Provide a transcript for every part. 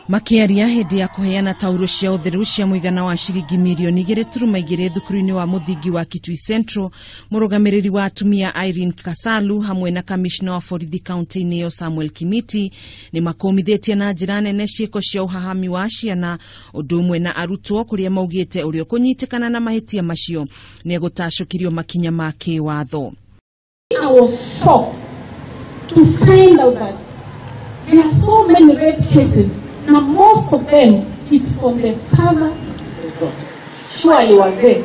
Makĩaria hĩndĩ ya kũheana tauro cia ũtheru cia mũigana wa ciringi mirioni 2.2 thukuru-inĩ wa mũthingi wa Kitui Central, mũrũgamĩrĩri wa atumia Irene Kasalu hamwe na kamishna wa borithi kaunti-inĩ ĩyo Samuel Kimiti nĩ makũmithĩtie na njĩra nene ciĩko cia ũhahami wa ciana ũndũ ũmwe na arutwo, kũrĩa maugĩte ũrĩa ũkũnyitĩkana na mahĩtia macio nĩ egũtacũkĩrio makinya ma kĩwatho. I was shocked to find out that there are so many rape cases. Now most of them it's from the father to the daughter. Surely wazee,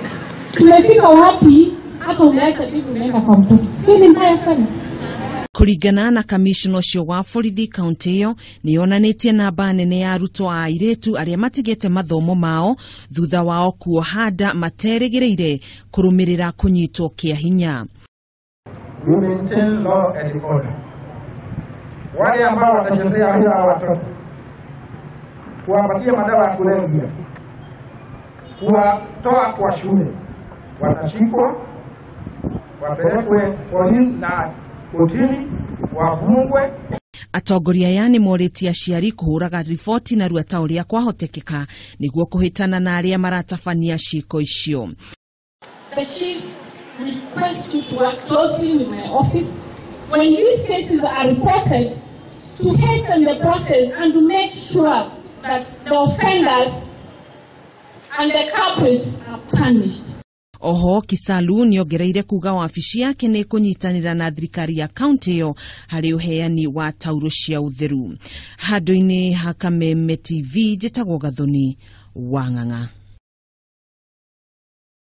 tumefika wapi hata umeacha bibi umeenda kwa mtoto? Si ni mbaya sana? Kũringana na kamishna ũcio wa borithi, kaunti ĩyo nĩ yonanĩtie namba nene ya arutwo a airĩtu arĩa matigĩte mathomo mao thutha wao kuoha nda materĩgĩrĩire kũrũmĩrĩra kũnyitwo kĩa hinya. We maintain law and order. Wale ambao watachezea hela watoto, kuwapatia madawa ya kulevya, kuwatoa kwa shule, watashikwa, wapelekwe polisi na kotini, wafungwe. Atongoria aya nĩ morĩtie aciari kũhũraga riboti narua ta ũrĩa kwahotekeka nĩguo kũhĩtana na arĩa maratabania ciĩko icio. The chiefs request you to work closely with my office when these cases are reported to hasten the process and to make sure that the offenders and the culprits are punished. Oho Kisalu nĩongereire kuga wabici yake nĩ kũnyitanĩra na thirikari ya kaunti ĩyo harĩ ũheani wa tauro cia ũtheru. Handũ-inĩ ha Kameme TV, njĩtagwo Gathoni wa Ng'ang'a.